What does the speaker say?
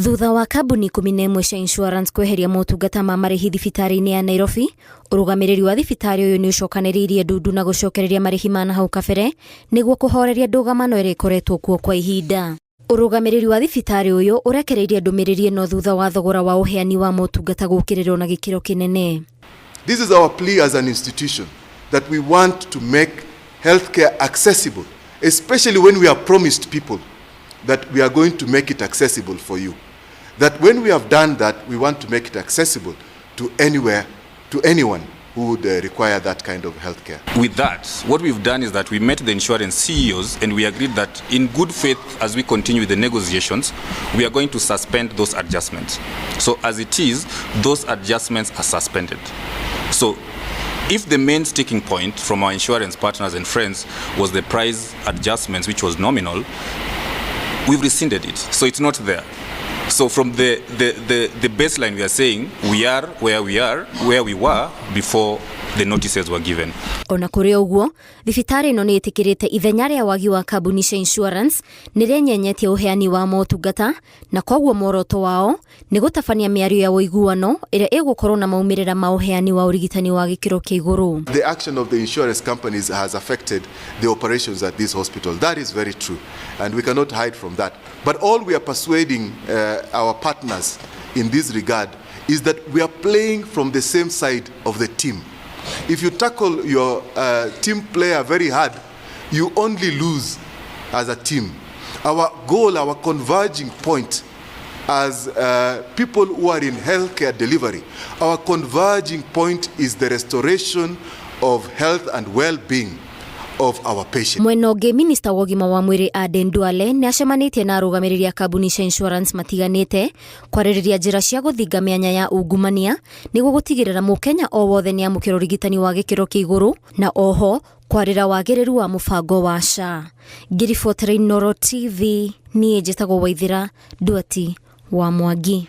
Thutha wa kambuni 11 cia insurance kweheria motungata ma marĩhi thibitarĩ-inĩ ya Nairobi, ũrũgamĩrĩri wa thibitarĩ ũyũ nĩ ũcokanĩrĩirie ndundu na gũcokereria marĩhi ma nahau kabere nĩguo kũhoreria ndũgamano ĩrĩa ĩkoretwo kuo kwa ihinda. Ũrũgamĩrĩri wa thibitarĩ ũyũ ũrekereirie ndũmĩrĩri ĩno thutha wa thogora wa ũheani wa motungata gũkĩrĩrwo na gĩkĩro kĩnene. This is our plea as an institution that we want to make healthcare accessible, especially when we have promised people that we are going to make it accessible for you. That when we have done that, we want to make it accessible to anywhere, to anyone who would require that kind of healthcare. With that, what we've done is that we met the insurance CEOs and we agreed that in good faith, as we continue with the negotiations, we are going to suspend those adjustments. So as it is, those adjustments are suspended. So if the main sticking point from our insurance partners and friends was the price adjustments, which was nominal, we've rescinded it. So it's not there. So from the baseline, we are saying we are where we are, where we were before the notices were given. Ona kũrĩ ũguo, thibitarĩ ĩno nĩ ĩtĩkĩrĩte ithenya rĩa wagi wa kambuni cia insurance nĩ rĩenyenyetie ũheani wa motungata, na koguo muoroto wao nĩ gũtabania mĩario ya ũiguano ĩrĩa ĩgũkorwo na maumĩrĩra ma ũheani wa ũrigitani wa gĩkĩro kĩa igũrũ. The action of the insurance companies has affected the operations at this hospital. That is very true, and we cannot hide from that. But all we are persuading our partners in this regard is that we are playing from the same side of the team. If you tackle your team player very hard, you only lose as a team. Our goal, our converging point as people who are in healthcare delivery, our converging point is the restoration of health and well-being of our patients. Mwena ũngĩ, minista wa ũgima wa mwĩrĩ Aden Duale nĩ acemanĩtie na arũgamĩrĩri a kambuni cia insurance matiganĩte kwarĩrĩria njĩra cia gũthinga mĩanya ya ungumania nĩguo gũtigĩrĩra mũkenya o wothe nĩ amũkĩra ũrigitani wa gĩkĩro kĩa igũrũ, na oho kwarĩra wagĩrĩru wa mũbango wa SHA. Ngĩribotera Inooro TV, niĩ njĩtagwo Waithĩra Nduati wa Mwangi.